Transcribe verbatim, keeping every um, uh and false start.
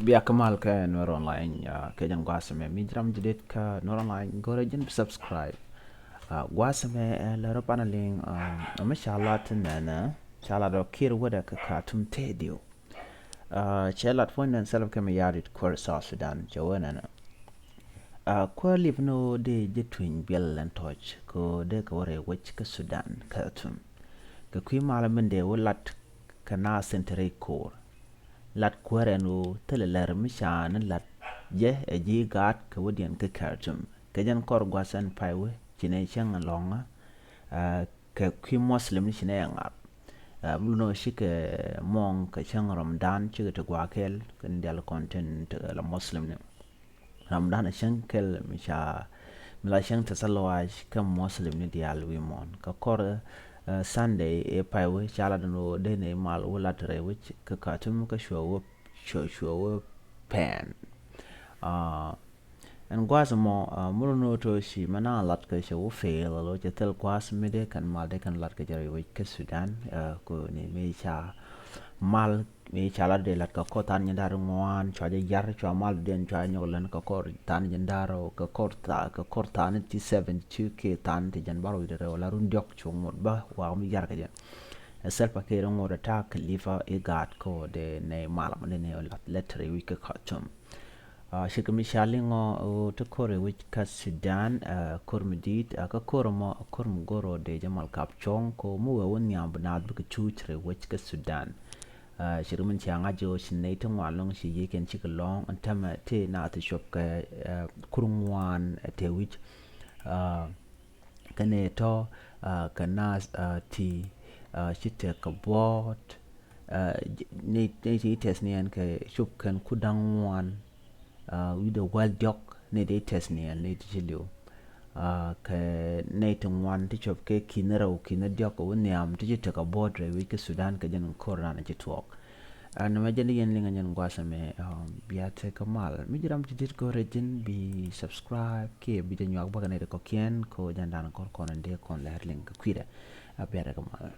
Bia kä mal kɛ Nuer Online, ah, kɛ jɛn gua̱a̱th ɛmɛ. Mi ji̱ ram ji̱ det kä Nuer Online, go̱rɛ ji̱n bi subscribe. Ah, gua̱a̱th ɛmɛ, eh, lɛ rɔ pan a liŋ, ah, mi ca lat nɛnɛ, ca lat ɔ Kiir wädɛ kä Khartoum tëë diw. Ah, cɛ lat puɔ̱ny nɛn Salva Kiir Mayardit kuäär South Sudan, cɛ wee nɛnɛ. Ah, kuäär lip ni ɣöö dee ji̱ tuny biɛl ɛn tɔ̱c, kɛ ɣöö dee kɛ wä rɛy wec kä Sudan, Khartoum. Kɛ kui̱ mal min dee wä lat kɛ naath tin te rɛy ko̱o̱r. Lat kuäär ɛn ɣöö thilɛ lär mi ca ni lat jɛ ɛ ji̱ gaat kɛ wädiɛn kä Khartoum. Kɛ jɛn kɔr gua̱th ɛn pay wee ci nɛ cäŋ ɛlɔ̱ŋä, ah, kɛ kui̱ Muslim ni ci nɛ ɛ ŋa̱p. Ah, mi lun ɣöö cikɛ muɔ̱ɔ̱ŋ kɛ cäŋ Ramadan, cikɛ ti gua̱a̱ kɛl kɛ ni diaal kɔn tin tekɛ la Muslim ni. Ramadan a cäŋ kɛl mi ca, mi la cäŋ te thaluac kä Muslim ni diaal wi̱i̱ muɔ̱ɔ̱n. Kɛ kɔr, eh, Sunday ɛ pay wee ca lat ɛn ɣöö dee nɛy mal wä lat rɛy wec kä Khartoum kä cuɛ wä, cuɛ, cuɛ wä pɛn. Ah, ɛn gua̱a̱th ɛmɔ, ah, mi lun ɣöö to̱ ci mɛ na lat kɛ cɛ wä fail, alo cɛ thil gua̱a̱th mi dee kɛn mal dee kɛn lat kɛ jɛ rɛy wec kä Sudan, ah, kɛ ɣöö ni mëë ca mal Mi ca lat dee lat kɛ kɔr tha̱a̱ŋ jiɛn da̱ŋ rɛw ŋuan, cua jɛ yar, cua mal dee cua nyɔk län kɛ kɔr tha̱a̱ŋ jiɛn da̱ŋ rɛw, kɛ kɔr tha-, kɛ kɔr tha̱a̱ŋ ti seventy two kɛ tha̱a̱ŋ ti jiɛn bärɔw wi̱cdɛ rɛw la run diɔ̱k cu ŋot bä wa̱a̱ mi yar kɛ jɛ. Ɛ Salva Kiir ŋot ɛ ta̱a̱ kɛ lipa i̱ gaat kɛ ɣöö dee nɛy mal mɔ dee nɛy lat lät rɛy wec kä Khartoum. Ah, cikɛ mi ca liŋ ɔ, ɔ, ti ko̱r rɛy wec kä Sudan, ah, ko̱r mi di̱i̱t, ah, kä ko̱r ɛmɔ, ko̱r mi go̱r ɔ dee jɛ mal kap cuɔ̱ŋ, kɛ ɣöö mi wee wä nhiam bi naath bikɛ cuuc rɛy wec kä Sudan. Ah, cikɛ min cia ŋa̱c ɔ ci nɛy ti ŋuan ɛlɔ̱ŋ ci yiëë kɛn cikɛ lɔ̱ŋ, ɛn täämɛ tëë naath ti cuɔp kɛ, ah, kur ŋuan, ah, te wi̱c. Ah, kɛnɛ tɔ̱, ah, kɛ naath, ah, ti, ah, ci tekɛ buɔ̱ɔ̱t, ah, j-, nɛy, nɛy ti tɛth ni ɛn kɛ cuɔp kɛn kur da̱ŋ ŋuan, ah, wi̱cdɛ wäl diɔ̱k, nɛy ti tɛth ni ɛn, nɛy ti ci li̱w. Ah, kɛ nɛy ti ŋuan ti cuɔp kɛ ki̱n rɛw, ki̱n diɔ̱k kɛ wä nhiam ti ci tekɛ buɔ̱ɔ̱t rɛy wec kä Sudan kɛ jɛn ko̱r dan ci tuɔɔk. Ɛn mɛ jɛn yɛn liŋ ɛ jɛn gua̱a̱th ɛmɛ, ah, bia tekɛ mal. Mi ji̱ ram ti dit go̱rɛ ji̱n bi subscribe kiɛ bi jɛ nyuak bä kɛ nɛy ti kɔ̱kiɛn kɛ ɣöö jɛn dan kɔr kɔn in dee kɔn lɛr liŋ kɛ kui̱dɛ. A bia tekɛ mal.